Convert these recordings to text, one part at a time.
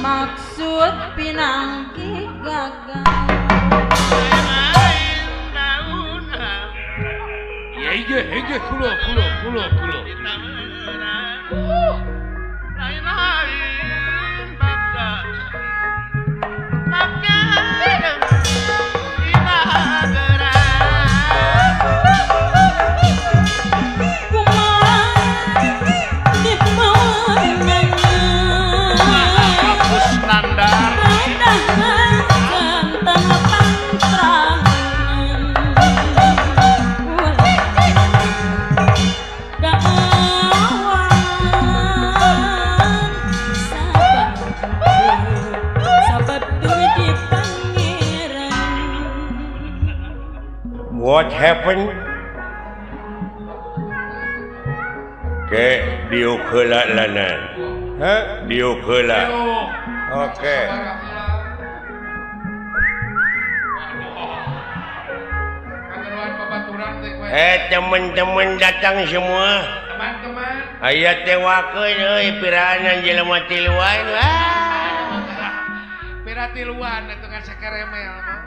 Maksud pinangki gagal. Iya, kulo. What happened? Ke diuk heula lanan. Hah? Diuk heula. Oke. Teman-teman datang semua. Teman-teman. Aya tewakeun euy piraanan jelema tiluan. Pira tiluan atuh ngan sakeremel mah.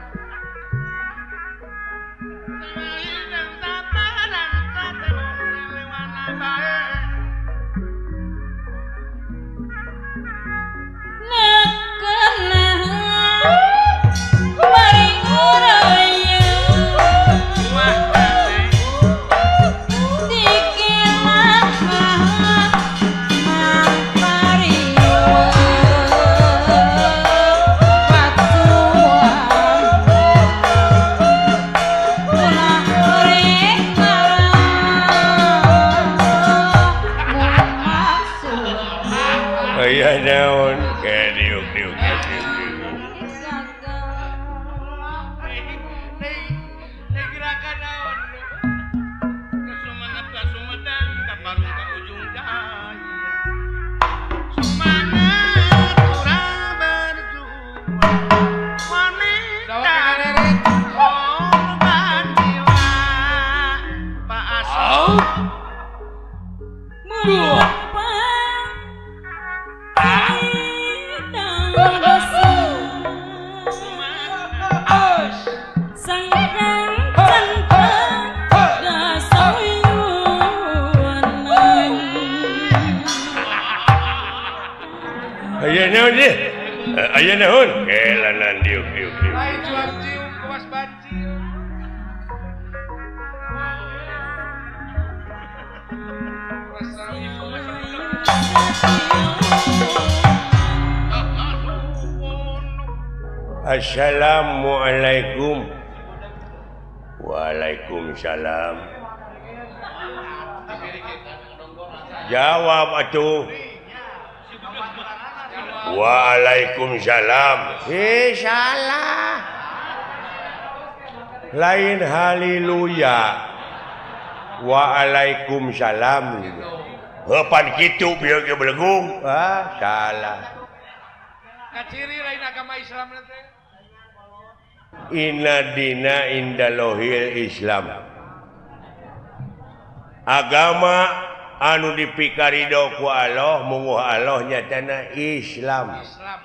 Aya naon? Kelanan diuk diuk diuk. Lain cuang cium kuas bancium. Assalamualaikum. Waalaikumsalam. Jawab atuh. Waalaikumsalam. Salah. Lain haleluya. Waalaikumsalam gitu. Heupan kitu bieu ge belegung. Ah, salah. Kaciri lain agama Islam teh. Inna dina indalohil Islam. Agama anu dipikarido ku Allah munguh Allah nyatana Islam. Islam.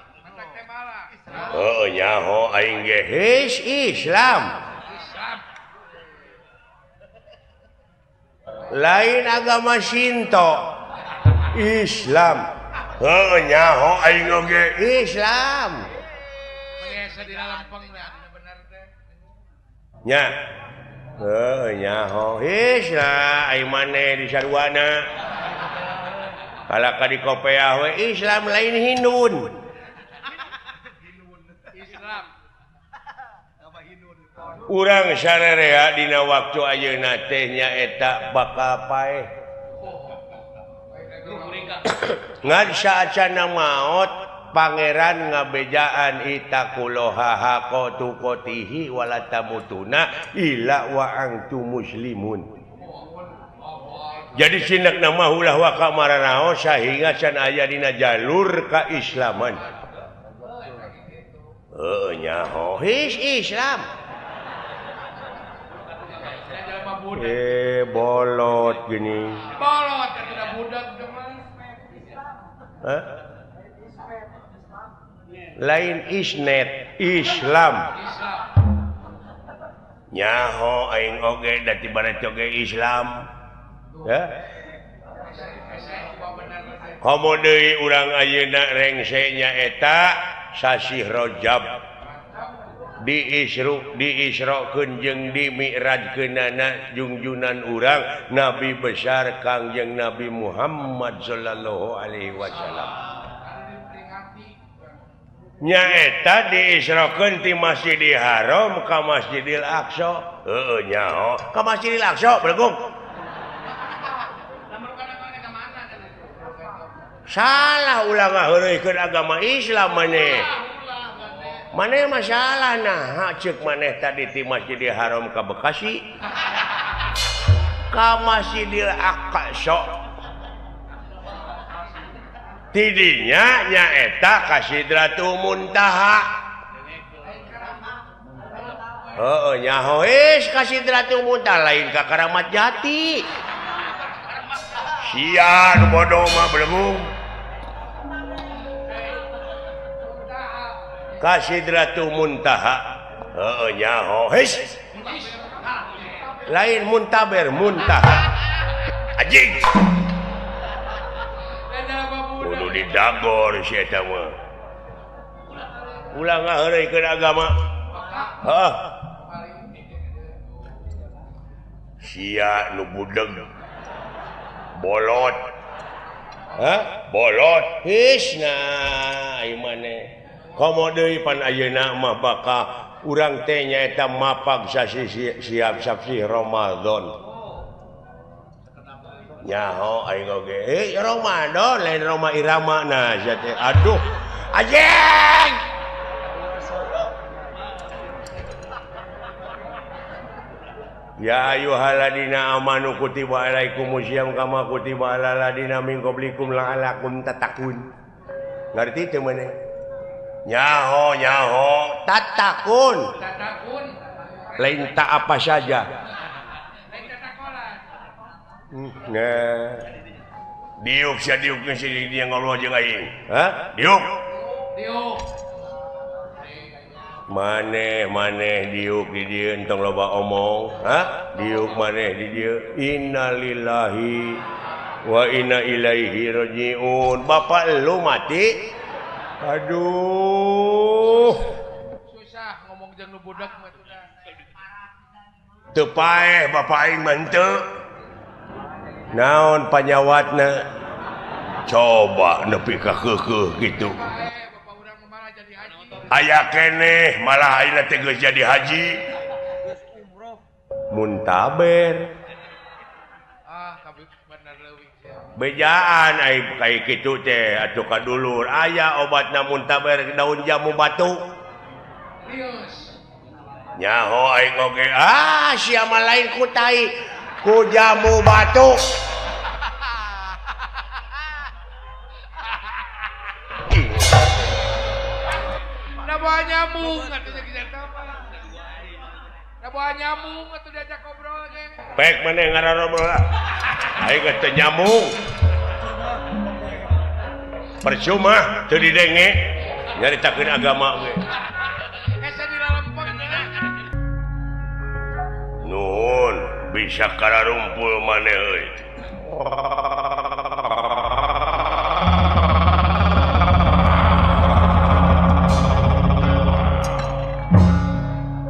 Heuh nyaho aing ge his Islam. Islam. Lain agama Shinto. Islam. Heuh nyaho aing oge Islam. Nya. Heuh nyaho Islam aing maneh di sarwana. Kalaka di kopeah we Islam lain Hindun. Islam. Urang sarerea dina waktu ayeuna teh nyaeta bakal paeh. Ngan saacana maot pangeran ngabejaan itaqullaha haqqa tuqatihi wala tamutuna illa wa antum muslimun. Jadi sindakna mah ulah waka maranao sahingga can aya dina jalur kaislaman. Heuh nyaho his Islam. Bolot gini. Bolot tidak budak teman. Hah? Lain isnet Islam. Nyaho aing oge da ti barat oge Islam. Ya. Komo deui urang ayeuna rengse nyaeta sasih Rajab. Diisru diisrokeun jeung dimi'rajkeunana jungjunan urang Nabi besar Kangjeng Nabi Muhammad sallallahu alaihi wasallam. Nyaeta diisrokeun ti Masjidil Haram ka Masjidil Aqsa. Heueuh nyaho ka Masjidil Aqsa belegung. Salah ulah ngaheureuykeun agama Islam maneh. Maneh masalah nah ceuk maneh tadi ti Masjidil Haram ka Bekasi ka Masjidil Aqsa. Tidinya nyaeta ka Sidratul Muntaha. Heueuh nyaho geus ka Sidratul Muntaha lain ka Karamat Jati. Sia nu bodoh mah belegung. Ka Sidratul Muntaha. Heueuh nyaho geus. Lain muntaber muntaha. Anjing. Kudu didagor si eta mah. Ulah ngaheureuykeun agama. Heuh. Sia nu budeg. Bolot. Hah? Bolot. His nah ieu maneh. Komo deui pan ayeuna mah bakal urang teh nyaeta mapag sasi siap sasi Ramadan. Nyaho aing oge. Eh Ramadan lain Roma Irama nah sia teh. Aduh. Anjing. Ya ayyuhalladzina amanu kutiba alaikumusiyam kama kutiba alal ladzina min qablikum la'allakum tattaqun. Ngarti teu maneh? Nyaho nyaho tatakun. Tatakun. Lain tak apa saja. Lain tatakolan. Nah. Diuk sia diuk si dia ngobrol jeung aing. Hah? Diuk. Diuk. Maneh maneh diuk di dieu entong loba omong. Hah? Diuk maneh di dieu. Innalillahi wa inna ilaihi rajiun. Bapak lu mati. Aduh. Susah ngomong jeung nu budak mah sudah. Teu paeh bapak aing mah henteu. Naon panyawatna? Coba nepi ka keukeuh kitu. Aya keneh malah ayeuna teh geus jadi haji. Muntaber. Ah, kabeh bener leuwih. Bejaan ai kaya kitu teh atuh ka dulur aya obatna muntaber daun jamu batu. Rius. Nyaho aing oge. Ah, sia mah lain ku tai, ku jamu batuk. Da bawa nyamung atuh jeung eta mah. Da bawa nyamung atuh diajak ngobrol ge. Pek maneh ngarobrol lah. Aing geus teu nyamung. Percuma teu didenge nyaritakeun agama ge. Hese dilalempeng. Nuhun bisa kararumpul maneh euy.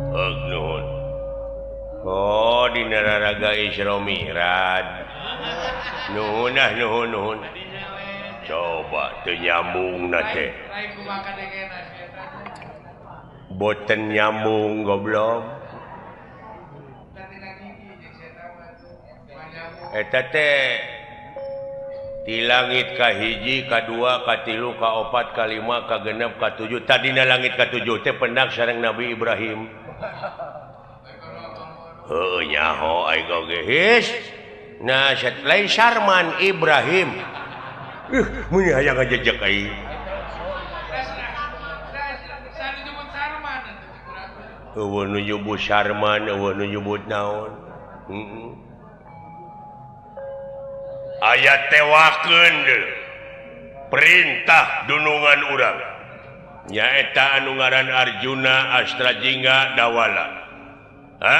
Heug nuhun. Oh dina raraga Isra Mi'raj. Nuhun ah nuhun nuhun. Coba teu nyambung na teh. Lain kumaha kadengena si eta. Boten nyambung goblok. Eta teh di langit kahiji, kadua, katilu, kaopat, kalima, kagenep, katujuh. Tadina langit katujuh teh pendak sareng Nabi Ibrahim. Heuh nyaho aing oge. His. Nah, lain Sarman Ibrahim. Mun hayang ngajejek aing. Eueuh nu nyebut Sarman, eueuh nu nyebut naon. Heeh. Aya tewakeun perintah dunungan urang nyaeta anu ngaran Arjuna Astrajingga Dawala. Ha?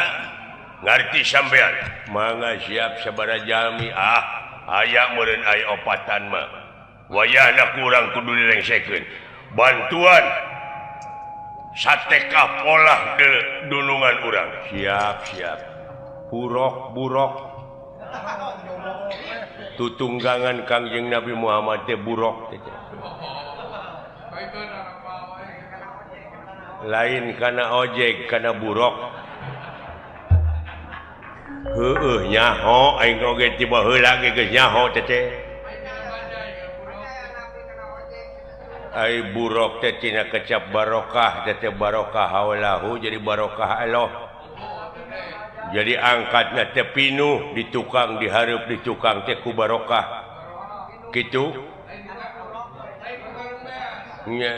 Ngarti sampean? Mangga siap sabaraha jalmi. Ah, aya meureun aya opatan mah. Wayahna kurang kudu dilengsekeun. Bantuan sateka polah de dunungan urang. Siap, siap. Burok, burok. Tutunggangan Kangjeng Nabi Muhammad teh burok teh. Lain kana ojek kana burok. Heueuh nyaho aing oge tiba heula ge geus nyaho teh teh. Ai burok teh tina kecap barokah teh teh barokah haulahu jadi barokah Allah. Jadi angkatna teh pinuh di tukang dihareup di tukang teh ku barokah. Kitu nya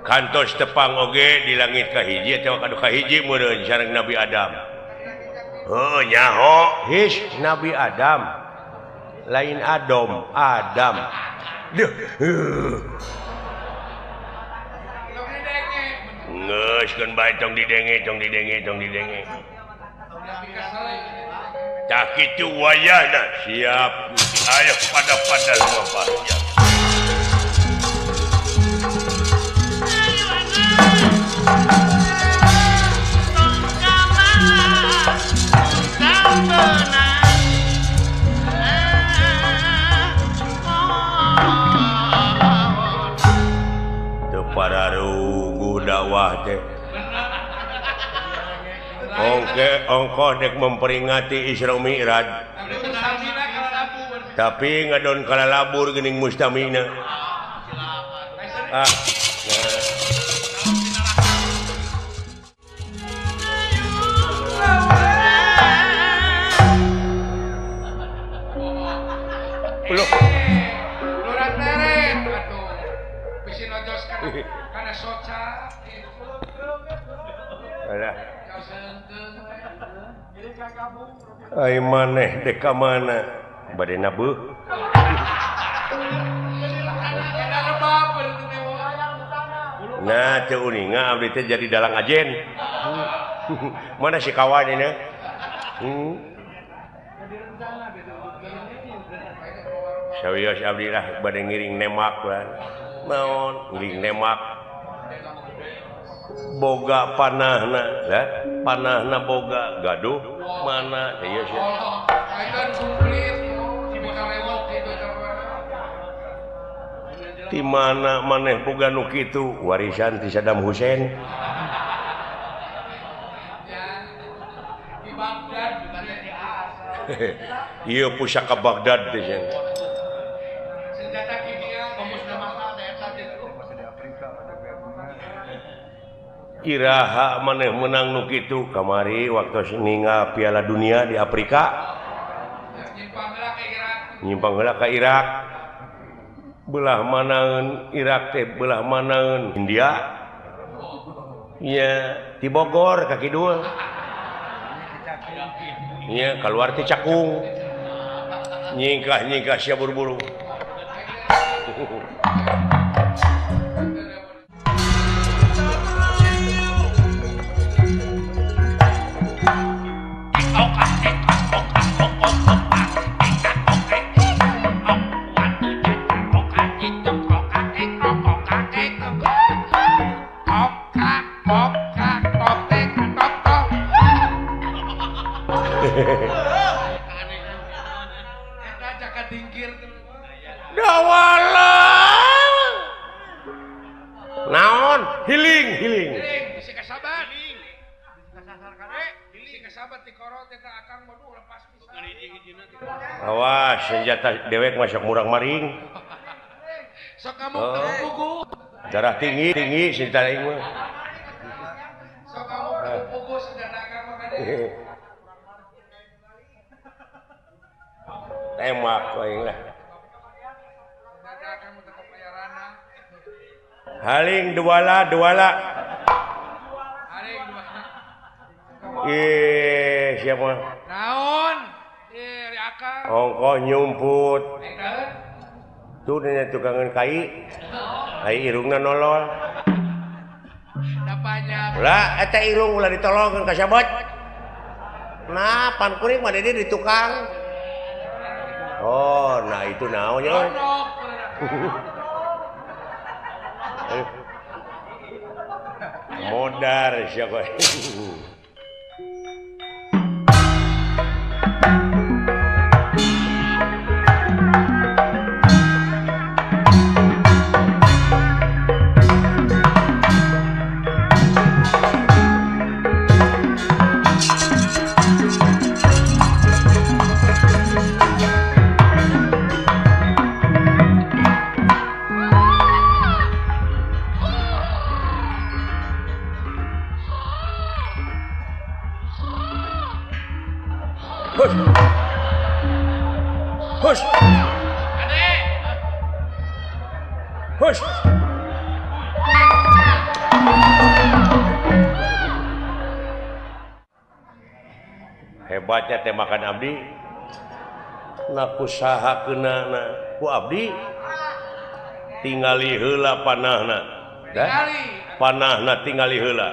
kantos tepang oge di langit kahiji atawa kadu kahiji meureun sareng Nabi Adam. Heuh nyaho his Nabi Adam. Lain Adom, Adam. Duh. Geus keun bae tong didenge, tong didenge, tong didenge. Tah kitu wayahna siap. Ayo pada-pada lumampah siap. Teu pararuguh dakwah teh. Ongke ongkoh dek memperingati Isra Mi'raj. Tapi ngadon kalalabur geuning mustamina. Ah. Loh. Lurah teret atuh. Bisi nojos kana soca. Alah. Ai maneh dek ka mana? Bade nabeuh. Nah, teu uninga abdi teh jadi dalang ajen. Mana si kawan ini? Sawios abdi lah bade ngiring nemak kan. Naon ngiring nemak. Boga panahna, lah panahna boga gaduh mana ieu sia. Di mana maneh boga nu kitu warisan ti Saddam Hussein. Ieu pusaka Baghdad teh sia. Senjata kimia pemusnah massal teh eta. Iraha maneh menang nu kitu kamari waktu ningal Piala Dunia di Afrika. Nyimpang heula ka Irak. Belah manaeun Irak teh belah manaeun India. Nya ti Bogor ka kidul. Nya keluar ti Cakung. Nyingkah-nyingkah sia buru-buru. Naon healing healing awas senjata dewek masuk murang maring oh. Darah tinggi tinggi senjata aing mah tembak aing lah. Haling duala duala. Ih, siapa? Naon? Ih, akang. Ongkoh nyumput. Tuh dina tukangan kai. Ai irungna nolol. Dapanya. Lah eta irung ulah ditolongkeun ka sabot. Nah, pan kuring mah di tukang. Oh, nah itu naon nya. Modar siapa? Hush. Hush. Hush. Hebatnya tembakan abdi. Naku saha keunana ku abdi. Tingali heula panahna. Panahna tingali heula.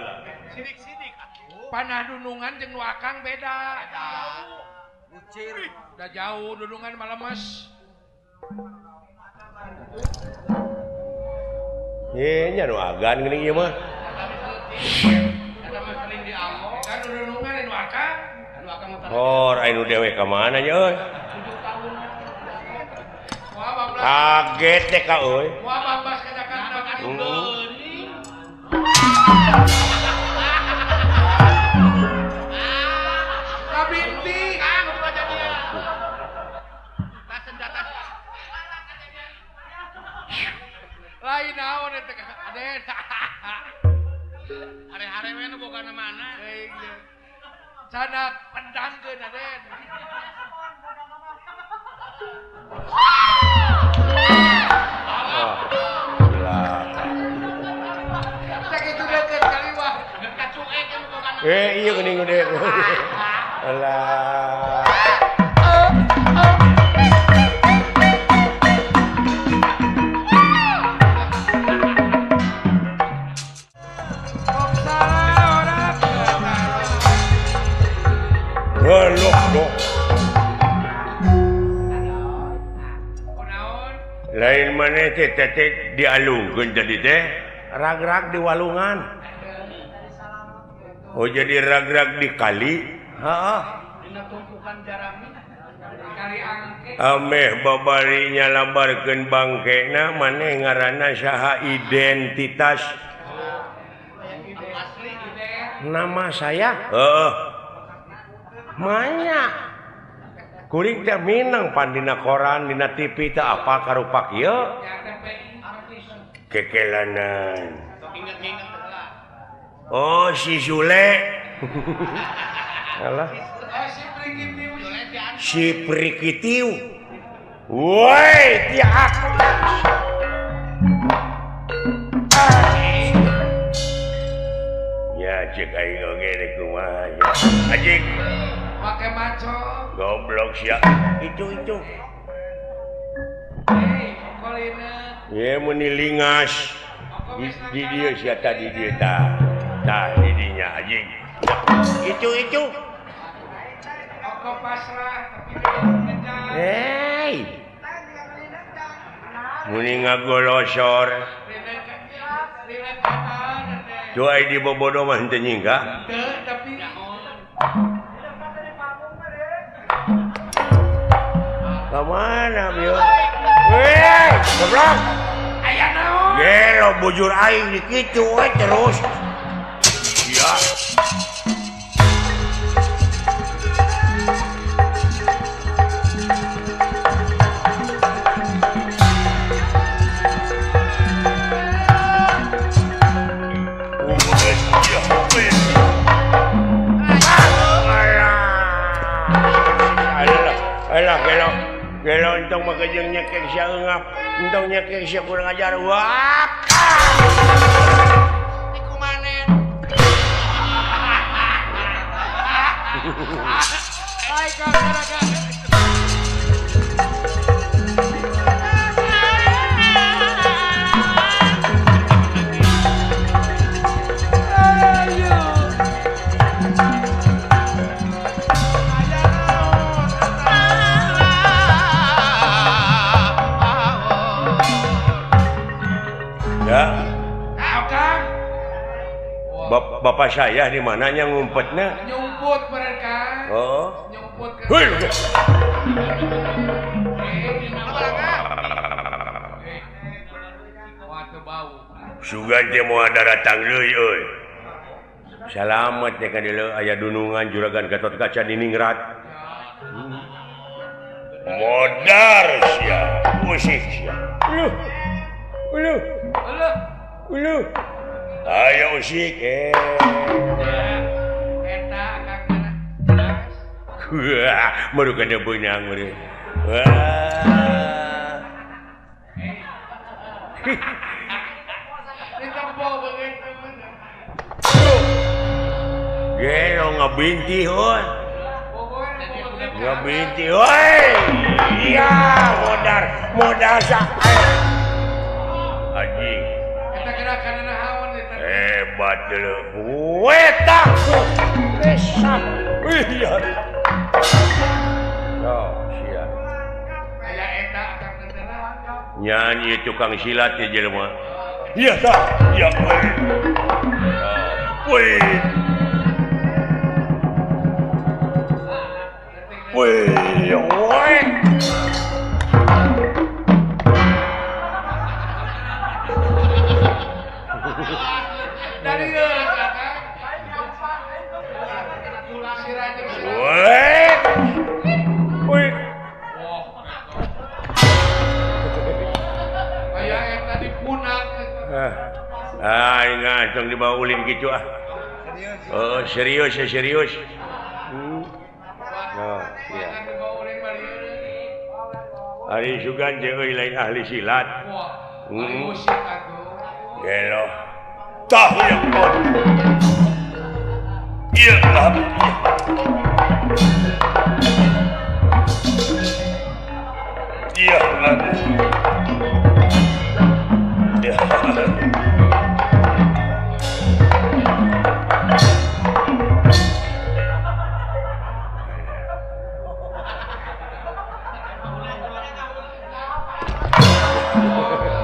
Panah dunungan jeung nu akang beda. Udah jauh dunungan malemes. Ye nya nu agan geuning ieu mah. Kan dunungan nu akang, nu akang mah. Hor aya nu dewe ka mana nya euy? Kaget teh ka euy. Moal babas ka Jakarta kan geuning. Lain naon eta Aden. Are-are we nu boga mana? Canak pendangkeun Aden. Sakitu deukeut kaliwah. Kacuek nu boga. Eh ieu geuning gede. Alah. Lain mana teh teh dialungkeun tadi teh rag-rag di walungan. Oh jadi rag-rag di kali. Heeh. Dina tumpukan jarami. Kali angke. Ameh babari nyalabarkeun bangkena maneh ngaranna saha identitas. Nama saya? Heeh. Manya. Kuring teh minang pan dina koran dina TV teh apa karupak ieu? Kekelanan. Oh si Sule. Alah. Si Prikitiu. Woi, tiak. Ya cek aing oge rek kumaha ya. Anjing. Make maco. Goblok sia. Itu. Hei, okolina. Ye meni lingas. Di dieu sia tadi dieu tah. Tah di dinya anjing. Itu. Oko pasrah tapi kejar. Hei. Muni ngagolosor. Tuai di bobodo mah henteu nyingkah. Teu tapi ka mana bieu? Weh, goblok. Aya naon? Gelo bujur aing di kitu we terus. Iya. Alah, gelo. Gelo entong mah jeung nyekek sia eungap, entong nyekek sia kurang ajar. Wah. Dikumanen. Ai ka gara-gara. Ya. Bapak saya di mananya ngumpetnya? Nyumput mereka. Oh. Nyumput ke. Sugan teh moal daratang deui euy. Salamet teh ka dieu aya dunungan juragan Gatot Kaca diningrat. Modar sia, usik sia. Uluh. Uluh. Uluh. Ayo usik eh. Eta akang jelas. Wah, merukan beunang meureun. Wah. Gelo ngabinti heuh. Ngabinti heuy. Iya, modar, modar sa. Anjing. Eta gerakanna naon eta? Hebat deuleu. Weta. Besar. Iya. Oh, sia. Aya eta akang teh. Nyanyi tukang silat ya jelema. Iya tah, iya weh. Weh. Weh, weh. Dari weh. Weh. Aya eta dipunak. Ah, ingat tong dibawa ulin kitu ah. Oh, serius ya serius. Oh, iya. Ari sugan jeung euy lain ahli silat. Ahli musik atuh. Gelo. Tah ya kon. Ieu lah. Iya lah. Ya.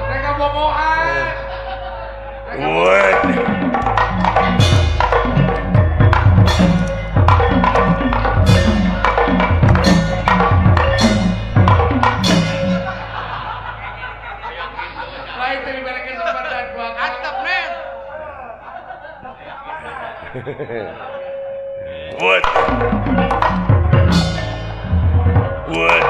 Mereka boboan. What? Lain tadi mereka kesempatan gua. Atap men. What? What?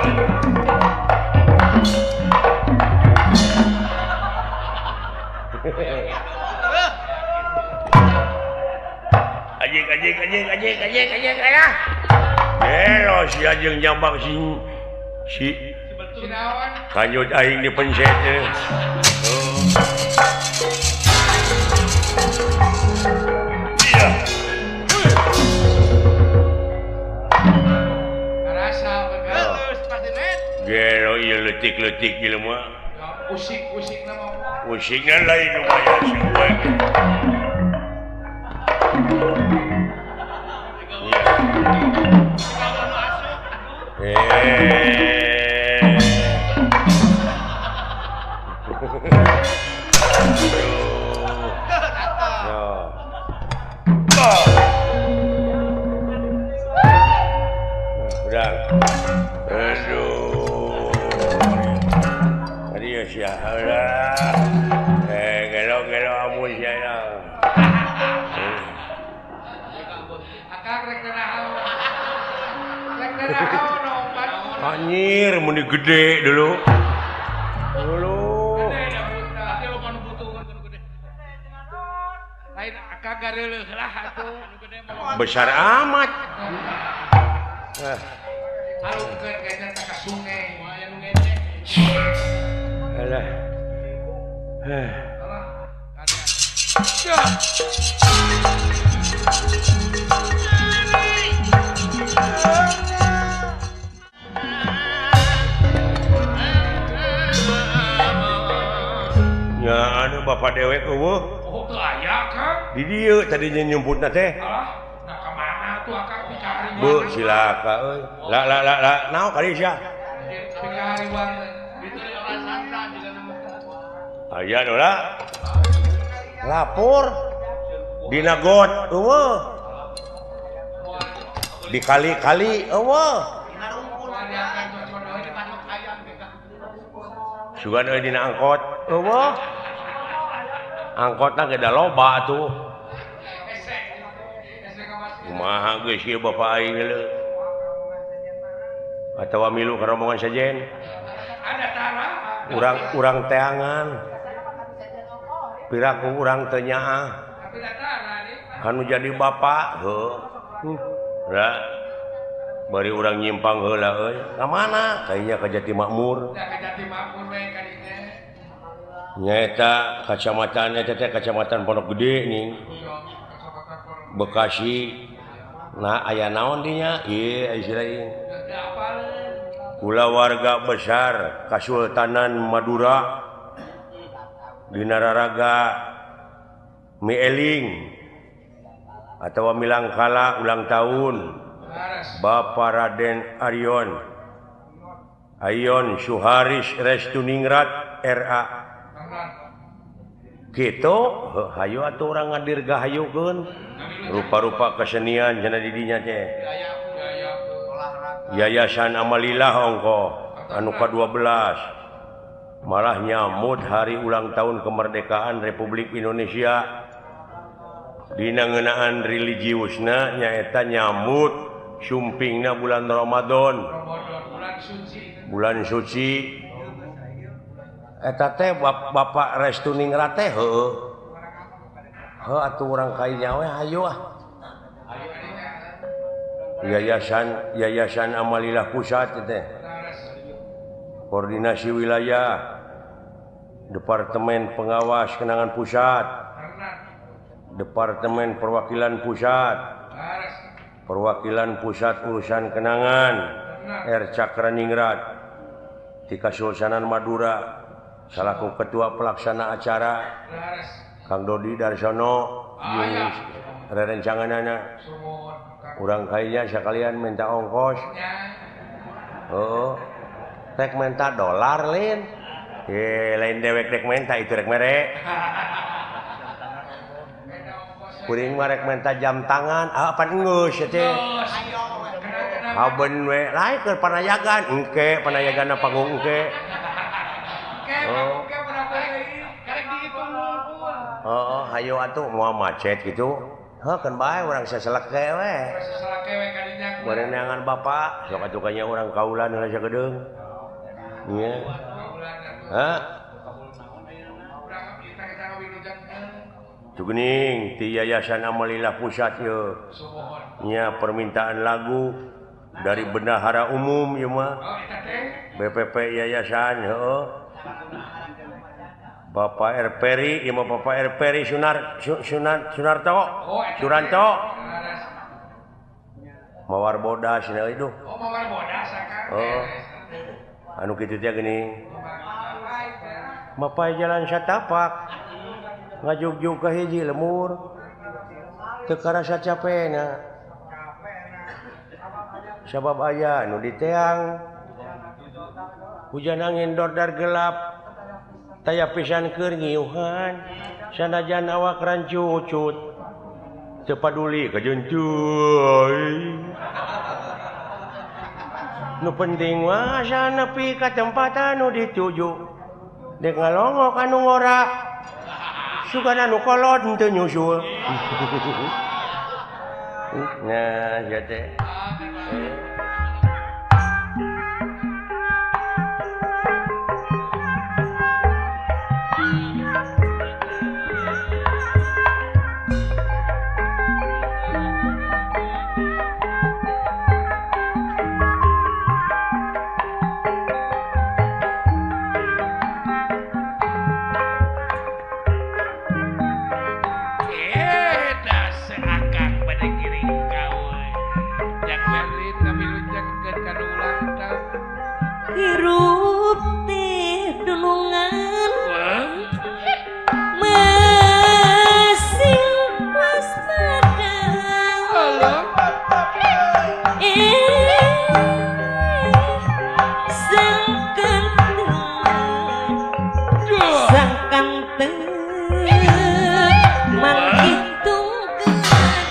anjing anjing anjing anjing anjing anjing alah. Gelo sia jeung jambang si kanyut aing dipencet. Oh. Iya. Rasa geus pasti net. Gelo ieu leutik-leutik jelema. Usik-usikna mah. Usikna lain lumayan seueur. Udah. Aduh. Tadi ya siapa? Gelo-gelo amun sia. Akang rek naon? Rek naon nompan? Anjir, mun gede dulu. Dulu. Lain akang gareuleuh lah atuh. Besar amat. Harungkeun kayaknya ka sungai, aya nu ngecek. Alah. Ya anu bapak dewek eueuh. Oh teu aya Kang. Di dieu tadinya nyumputna teh. Alah, nah ka mana tuh akang pikahariwang. Bu silaka euy. La la la la naon kali sia? Pikahariwang ditu di orang santa juga. Aya nu la. Lapor dina got eueuh. Di kali-kali eueuh. Sugan euy dina angkot eueuh. Angkotna ge da loba atuh. Kumaha geus ieu bapa aing leuh. Atawa milu ka rombongan sejen. Urang-urang teangan. Piraku urang teu nyaah. Anu jadi bapa heuh. Ra bari urang nyimpang heula euy. Ka mana? Kayaknya ka Jati Makmur. Ka Jati Makmur we ka dinya. Nyaeta kacamatan eta teh kacamatan Pondok Gede nih. Bekasi. Nah aya naon dinya? Ieu istilah kulawarga besar Kasultanan Madura dina raraga Mieling atawa Milangkala ulang tahun Bapak Raden Arion Ayon Suharis Restuningrat RA gitu hayu atuh urang ngadirgahayukeun rupa-rupa kesenian cenah di dinya teh Yayasan Amalilah ongko anu ka-12 malah nyamut hari ulang tahun kemerdekaan Republik Indonesia dina ngeunaan religiusna nyaeta nyamut sumpingna bulan Ramadan bulan suci eta teh Bapak Restuningrat teh heueuh heuh atuh urang ka dinya we hayu ah Yayasan Amalilah Pusat teh Koordinasi Wilayah Departemen Pengawas Kenangan Pusat Departemen Perwakilan Pusat Perwakilan Pusat Urusan Kenangan R. Cakraningrat di Kasultanan Madura salaku ketua pelaksana acara Kang Dodi Darsono jeung rerencanganana urang kayaknya sekalian minta ongkos oh rek minta dolar lin lain dewek rek minta itu rek mere kuring mah rek minta jam tangan apa geus teh haben we lain keur panayagan engke panayaganna panggung engke oh oh hayo atuh moal macet gitu heuh keun bae urang saseleke we saseleke we kadinya barenangan bapak sok atuh kanya urang kaulan heula sagedeung nya hah Tugening ti Yayasan Amalilah Pusat ye. Nya permintaan lagu dari Bendahara Umum ieu mah. BPP Yayasan heuh. Bapak R Peri ieu mah Bapak R Peri Sunarto. Suranto. Mawar bodas nya itu. Oh, mawar bodas akang. Oh. Anu kitu teh geuning. Mapai jalan satapak. Ngajugjug ka hiji lemur. Teu karasa capena. Sabab aya nu diteang. Hujan angin dordar gelap. Taya pisan keur ngiuhan. Sanajan awak rancucut. Teu paduli kajencuy. Nu penting mah asa nepi ka tempat anu dituju. Dek ngalongok anu ngora. Sugan anu kolot henteu nyusul. Nah, sia teh. Hirup teh dunungan masing waspada sangkan mangkih tunggaran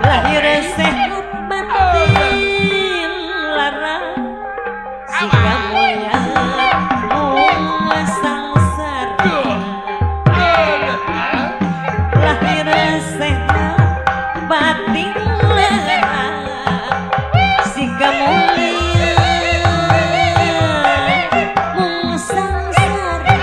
lahir sehat batin lara sikap mulia sangsara lahir sehat batin lara sikap mulia mung sangsara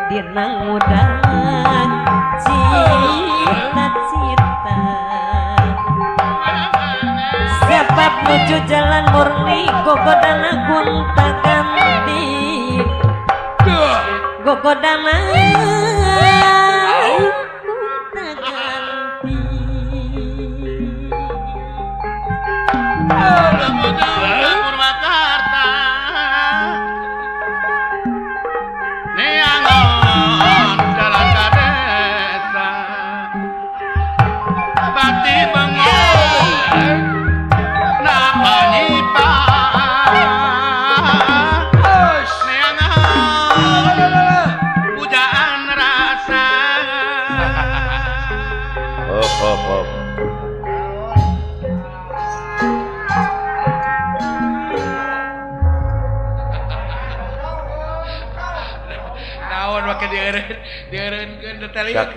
Dinang cita-cita sebab menuju jalan murni gogodana gonta ganti gogodana gonta ganti. Purwakarta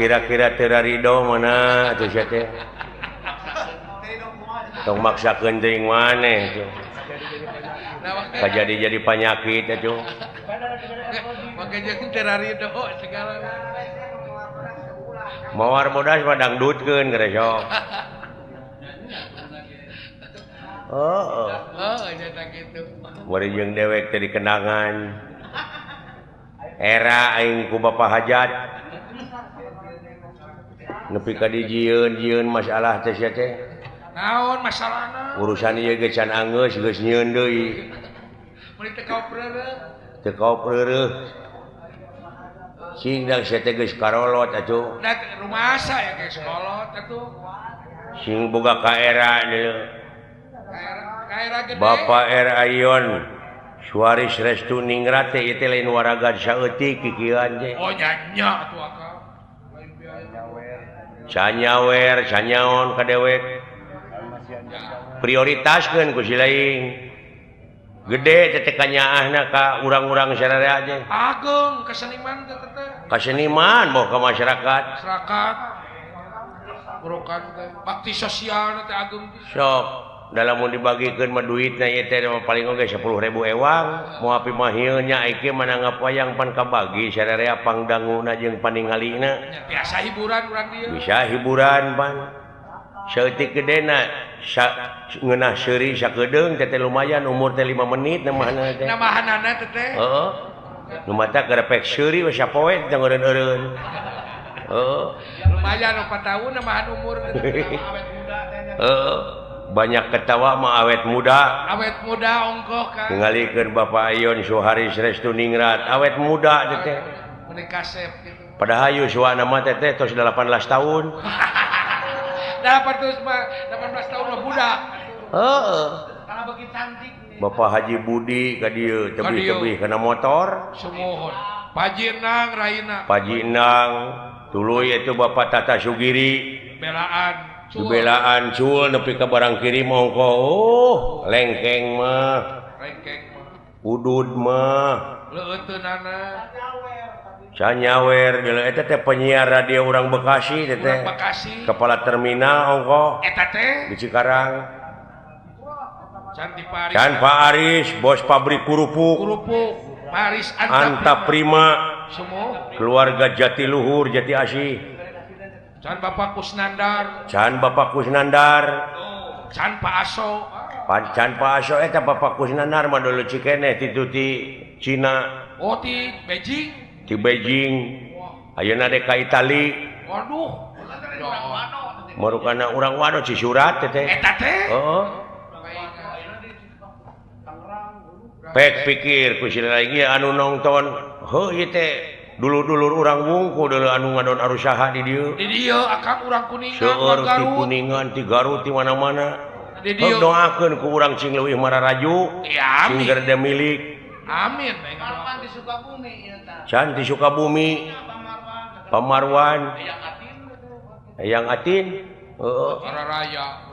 Kira-kira terarido mana atuh sia teh. Tong maksakeun teuing maneh tuh. Kajadi jadi panyakit atuh. Make jeung terarido segala. Mawar bodas mah dangdutkeun geura sok. Oh. Oh, nya kitu. Bari jeung dewek teh dikenangan. Era aing ku Bapak Hajat. Nepi ka dijieun-jieun masalah teh sia teh. Naon masalahna? Urusan ieu ge can anggeus geus nyieun deui. Meuni teu kaopreureuh. Teu kaopreureuh. Sing dang sia teh geus karolot atuh. Da rumasa ya geus kolot atuh. Sing boga ka era deui. Ka era gede. Bapak R. Ayon Suaris Restu Ningrat teh ieu teh lain waraga saeutik kikieuan teh. Oh nya nya atuh akang. Lain biaya. Canyawer, canyaon ka dewek. Prioritaskeun ku si lain. Gede teh teh kanyaahna ka urang-urang sararea teh. Ageung kaseniman teh teh. Kaseniman boh ka masyarakat. Masyarakat. Burukan teh bakti sosial teh ageung pisan. Sok dalam mun dibagikeun mah duitna ieu teh paling oge 10.000 ewang. Moal pimahieun nya ieu mah nanggap wayang pan kabagi sararea pangdanguna jeung paningalina. Biasa hiburan urang dieu. Bisa hiburan pan. Saeutik gedena ngeunah seuri sakedeung teh lumayan umur teh 5 menit namahanana teh. Namahanana teh teh. Heeh. Nu mata garepek seuri we sapoe teh ngeureun-eureun. Heeh. Lumayan 4 tahun namahan umur teh awet muda teh. Heeh. Banyak ketawa mah awet muda. Awet muda ongkoh kan. Ningalikeun Bapak Ayon Suharis Restu Ningrat awet muda teh teh. Meuni kasep kitu. Padahal yuswana mah teh teh tos 18 tahun. 18 tahun mah budak. Heeh. Kalau bagi cantik nih. Bapak Haji Budi ka dieu tebih-tebih kana motor. Sumuhun. Paji Enang raina. Paji Enang tuluy itu Bapak Tata Sugiri. Belaan. Belaan cul nepi ka barang kirim ongko. Oh, lengkeng mah. Lengkeng mah. Udud mah. Leuteunana. Canyawer deuleu eta teh penyiar radio urang Bekasi teh teh. Bekasi. Kepala terminal ongko. Eta teh di Cikarang. Can di Paris. Can Pak Aris, bos pabrik kerupuk. Kerupuk Paris Anta Prima. Semua. Keluarga Jatiluhur, Jati Asih. Can Bapak Kusnandar. Can Bapak Kusnandar. Can Pak Aso. Can Pak Aso eta Bapak Kusnandar mah dulu cikeneh ti ti Cina. Oh ti Beijing. Di Beijing. Ayeuna dek ka Itali. Waduh. Marukana urang wano Cisurat teh teh. Eta teh. Heeh. Pek pikir ku si lagi anu nonton. Heuh ieu teh dulur-dulur urang wungku dulu anu ngadon arusaha di dieu. Di dieu akang urang Kuningan, seueur ti Garut. Kuningan, ti Garut, ti mana-mana. Di dieu. Doakeun ku urang sing leuwih mararaju, Ya, sing amin. gerde milik. Amin. Marwan di Sukabumi ieu tah. Can di Sukabumi, Pamarwan, Eyang Atin. Heeh. Raya.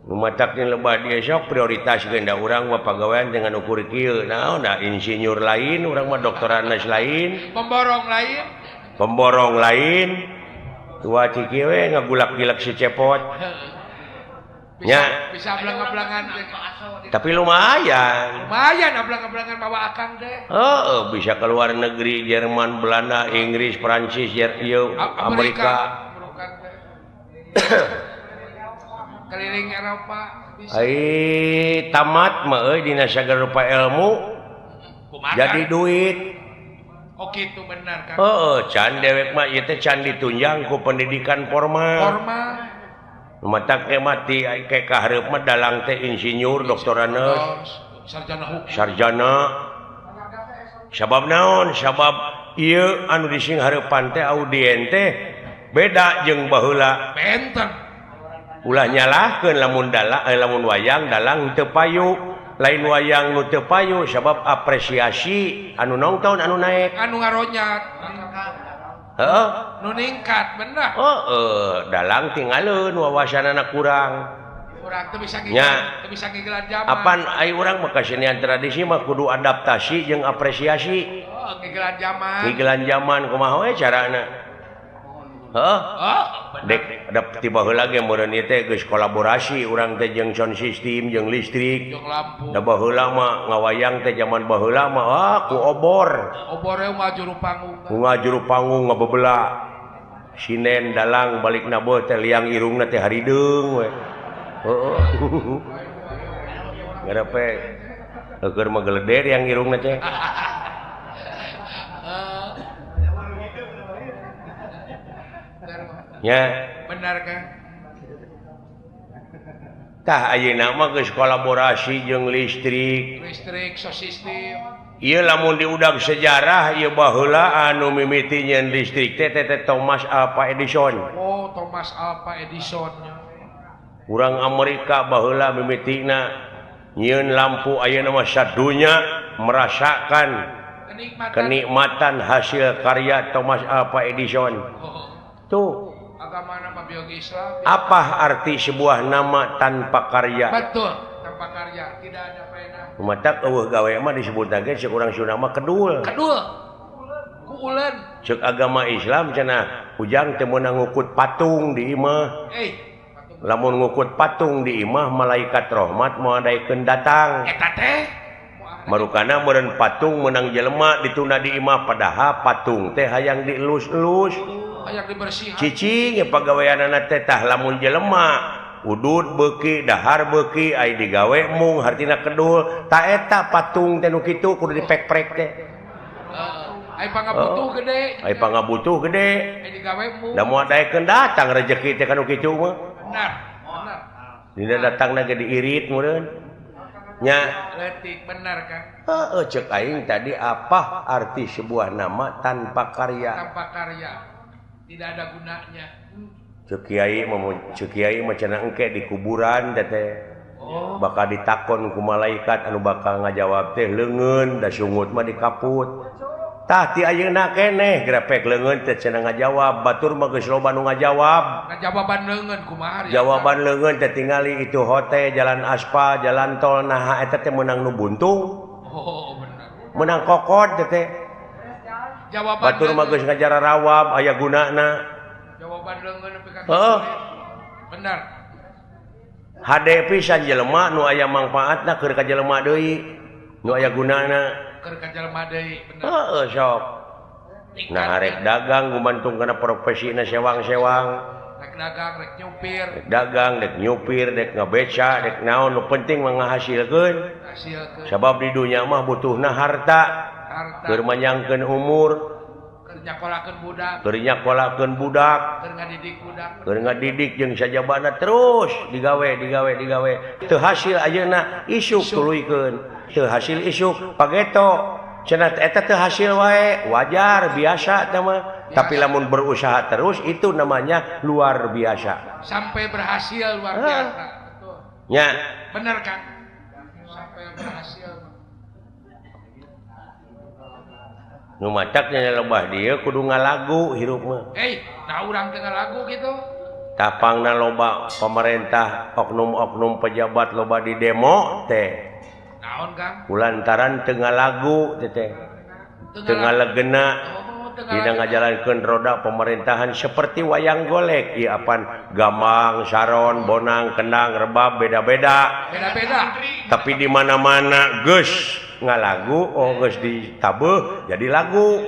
Nu matak lebah dia sok prioritas da urang mah pagawean dengan ukur kieu. Naon da insinyur lain, urang mah doktoranes lain, Pemborong lain. Pemborong lain. Tua ciki we ngagulak-gilak si cepot. Bisa, Nya. bisa ablang-ablangan teh. Tapi lumayan. Lumayan ablang-ablangan bawa akang teh. Heeh, bisa keluar negeri Jerman, Belanda, Inggris, Perancis, ieu Amerika. Bukan teh. Keliling Eropa bisa. Ai tamat mah euy dina sagala rupa ilmu Kumaha? jadi duit. Oh kitu benar kan. Heeh, can dewek mah ieu teh can ditunjang ku pendidikan formal. Formal. Matak ge mati ke kahareup mah dalang teh insinyur, doktoranes, sarjana hukum. Sarjana. Sabab naon? Sabab ieu anu dising hareupan teh audien teh beda jeung baheula. Benten. Ulah nyalahkeun lamun dalang lamun wayang dalang teu payu, lain wayang nu teu payu sabab apresiasi anu nonton anu naek, anu ngaronyat. Heeh, nu ningkat bener. Heeh, dalang tinggalin wawasanana kurang. Urang teu bisa Nya. teu bisa ngigelan zaman. Apan ai urang mah kasenian tradisi mah kudu adaptasi jeung apresiasi. Oh, ngigelan zaman. Ngigelan zaman kumaha we carana? Heeh. Oh, dek dap tiba heula ge meureun ieu teh geus kolaborasi urang teh jeung sound system jeung listrik. Jeung lampu. Da baheula mah ngawayang teh zaman baheula mah ah ku obor. Obore mah juru panggung. Ku ngajuru panggung ngabebela. Sinen dalang balik naboh teh liang irungna teh harideung we. Heeh. Ngarepe keur mah geleder yang irungna teh. Nya, benar kan? Tah ayeuna mah geus kolaborasi jeung listrik. Listrik sosistem. Ieu lamun diudag sejarah ieu baheula anu mimiti nyeun listrik teh teh Thomas Alva Edison. Oh, Thomas Alva Edison. Urang Amerika baheula mimitina nyieun lampu ayeuna mah sadunya merasakan kenikmatan hasil karya Thomas Alva Edison. Oh. Tuh. Agama nama biologi Islam. Apa arti sebuah nama tanpa karya? Betul, tanpa karya tidak ada faedah. Matak eueuh gawe mah disebut lagi cek urang Sunda mah kedul. Kedul. Kuulen. Cek agama Islam cenah ujang teu meunang ngukut patung di imah. Patung. Lamun ngukut patung di imah malaikat rahmat moal daekeun datang. Eta teh marukana meureun patung meunang jelema ditunda di imah padahal patung teh hayang dielus-elus. Hayang dibersihan. Cicing pagaweanana teh tah lamun jelema udud beuki dahar beuki ai digawe mung hartina kedul ta eta patung teh nu kitu kudu dipek-prek teh. Ai pangabutuh gede. Ai pangabutuh gede. Ai digawe mung. Da moal daekeun datang rejeki teh kanu kitu mah. Benar. Benar. Dina datangna ge diirit meureun. Nya leutik benar Kang. Heeh ceuk aing tadi apa arti sebuah nama tanpa karya? Tanpa karya. Tidak ada gunanya. Cek kiai mah cenah engke di kuburan teh. Oh. Bakal ditakon ku malaikat anu bakal ngajawab teh leungeun da sungut mah dikaput. Tah ti ayeuna keneh grepek leungeun teh cenah ngajawab, batur mah geus loba nu ngajawab. Ngajawaban leungeun kumaha? Jawaban leungeun teh tingali itu hotel, jalan aspal, jalan tol naha eta teh meunang nu buntung. Oh, bener. Meunang kokod teh teh. Jawaban batur mah geus ngajarawab aya gunana. Jawaban leungeun nepi ka heeh. Bener. Hade pisan jelema nu aya mangfaatna keur ka jelema deui, nu aya gunana keur ka jelema deui, bener. Heeh sok. Nah rek dagang gumantung kana profesina sewang-sewang. Rek dagang, rek nyupir. Rek dagang, rek nyupir, rek ngabeca, rek naon nu penting mah ngahasilkeun. Hasilkeun. Sabab di dunya mah butuhna harta. Harta. Keur manyangkeun umur. Keur nyakolakeun budak. Keur nyakolakeun budak. Keur ngadidik budak. Keur ngadidik jeung sajabana terus digawe digawe digawe. Teu hasil ayeuna isuk tuluykeun. Teu hasil isuk pageto. Cenah eta teu hasil wae, wajar biasa teh mah. Tapi lamun berusaha terus itu namanya luar biasa. Sampai berhasil luar biasa. Betul. Nya. Bener kan? Sampai berhasil. Nu mataknya lebah dia kudu ngalagu hirup mah. Nah urang teu ngalagu gitu. Tapangna loba pemerintah, oknum-oknum pejabat loba di demo teh. Naon Kang? Kulantaran teu ngalagu teh teh. Teu ngalegena. Dina ngajalankeun roda pemerintahan seperti wayang golek ieu apan gambang, saron, bonang, kendang, rebab beda-beda. Beda-beda. Tapi di mana-mana geus ngalagu, oh geus ditabeuh jadi lagu.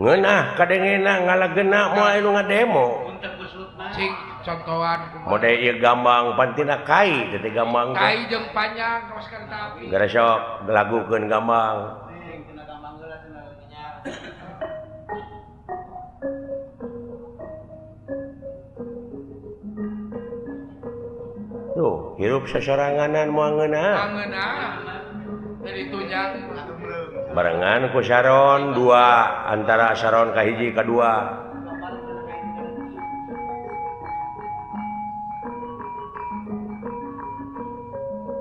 Ngeunah kadengena ngalagena moal anu ngademo. Cing contohan mode ieu gambang pantina kai teh gambang. Kai jeung panjang kaos kareta api. Gara sok lagukeun gambang. Tuh, hirup sasoranganan moal ngeunah. Ngeunah. Jadi tunjang barengan ku saron dua antara saron ka hiji ka dua.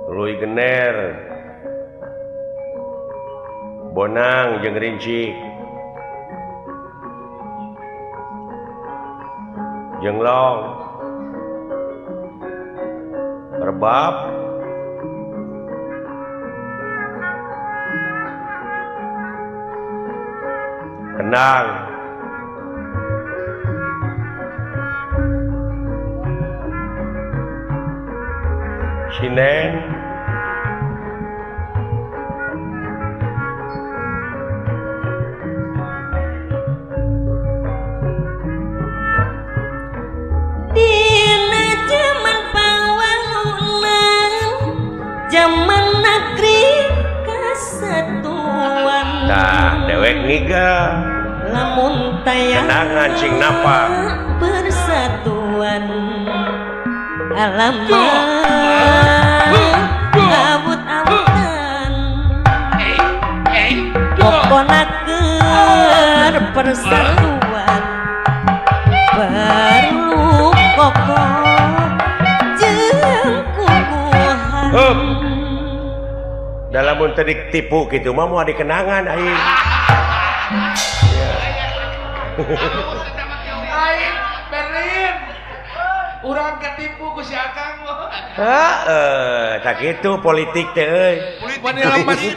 Tuluy gener. Bonang jeung rincik. Jenglong. Rebab. Kendang. Sinen. Dewek ngiga lamun taya kenangan sing napak persatuan alamat awut-awutan pokona keur persatuan perlu kokoh jeung kukuhan. Dalam mun teu ditipu kitu mah moal dikenangan aing. Aing Berlin. Urang ketipu ku si Akang mah. Heeh, tak kitu politik teh euy. Mani lemes.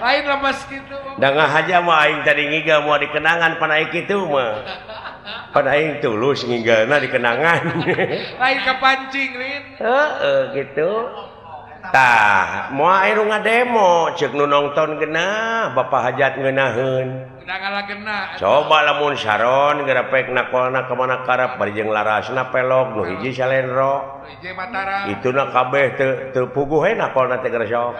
Lain lemes kitu. Da ngahaja mah aing tadi ngiga moal dikenangan pan aing kitu mah. Pan aing tulus ngigalna dikenangan. Lain kapancing Lin. Heeh kitu. Tah, moal aya nu ngademo ceuk nu nongton geunah Bapak Hajat ngeunaheun. Coba lamun saron gerepek nakolna kemana karep bari jeung larasna pelog nu hiji salendro. Ituna kabeh teu teu puguh we nakolna teh geresok.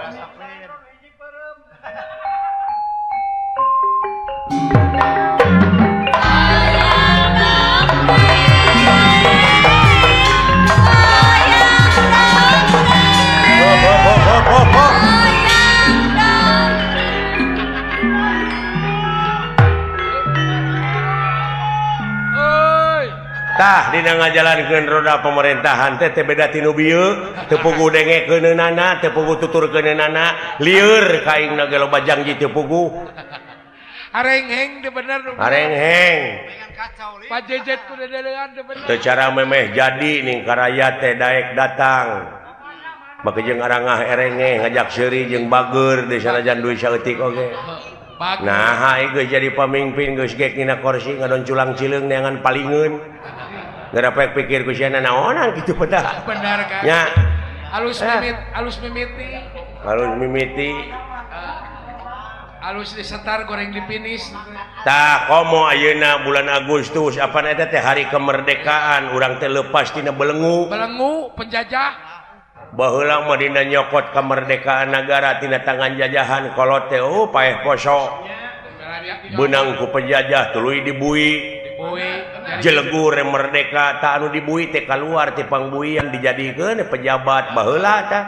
Tah dina ngajalankeun roda pemerintahan teh teu beda ti nu bieu, teu puguh dengekeunana, teu puguh tuturkeunana, lieur ka aing ge loba janji teu puguh. Harengheng teu bener. Harengheng. Pajejet ku dedelean teu bener. Teu cara memeh jadi ning karayat teh daek datang. Make jeung arangah erengeh ngajak seuri jeung bageur di sanajan duit saeutik oge. Nah, geus jadi pamimpin geus gek dina kursi ngadon culang cileung neangan palingeun. Garapek pikir ku sia naonan kitu pedah. Benar kan? Nya. Alus mimit, alus mimiti. Alus mimiti. Alus disetar goreng dipinis. Tah komo ayeuna bulan Agustus apan eta teh hari kemerdekaan urang teh leupas tina belengu. Belengu penjajah. Baheula mah dina nyokot kemerdekaan nagara tina tangan jajahan kolot teh oh paeh poso. Beunang ku penjajah tuluy dibui. Jelegur merdeka tak anu dibui teh kaluar ti pangbuian dijadikeun pejabat baheula tah.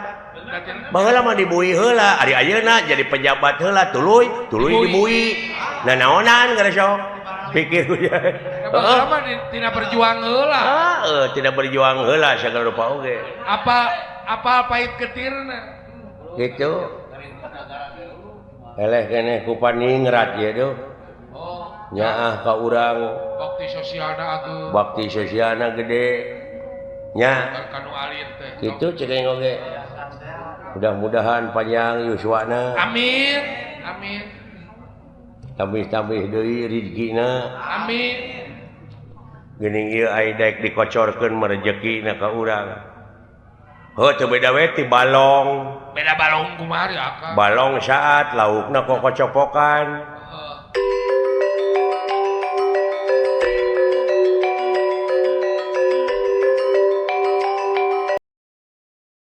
Baheula mah dibui heula, ari ayeuna jadi pejabat heula tuluy tuluy dibui. Nanaonan geus pikir ku ya. Baheula mah tina berjuang heula. Heeh, tina berjuang heula sagala rupa oge. Apa apa pahit ketirna gitu. Eleh keneh ku paningrat ieu duh. Nyaah ka urang bakti sosialna ageung. Bakti sosialna gede. Nya. Kitu cek aing oge. Mudah-mudahan panjang yuswana. Amin. Amin. Tambih-tambih deui rezekina. Amin. Geuning ieu ai daek dikocorkeun mah rejekina ka urang. Heuh teu beda we ti balong. Beda balong kumaha ya Akang? Balong saat laukna kokocopokan.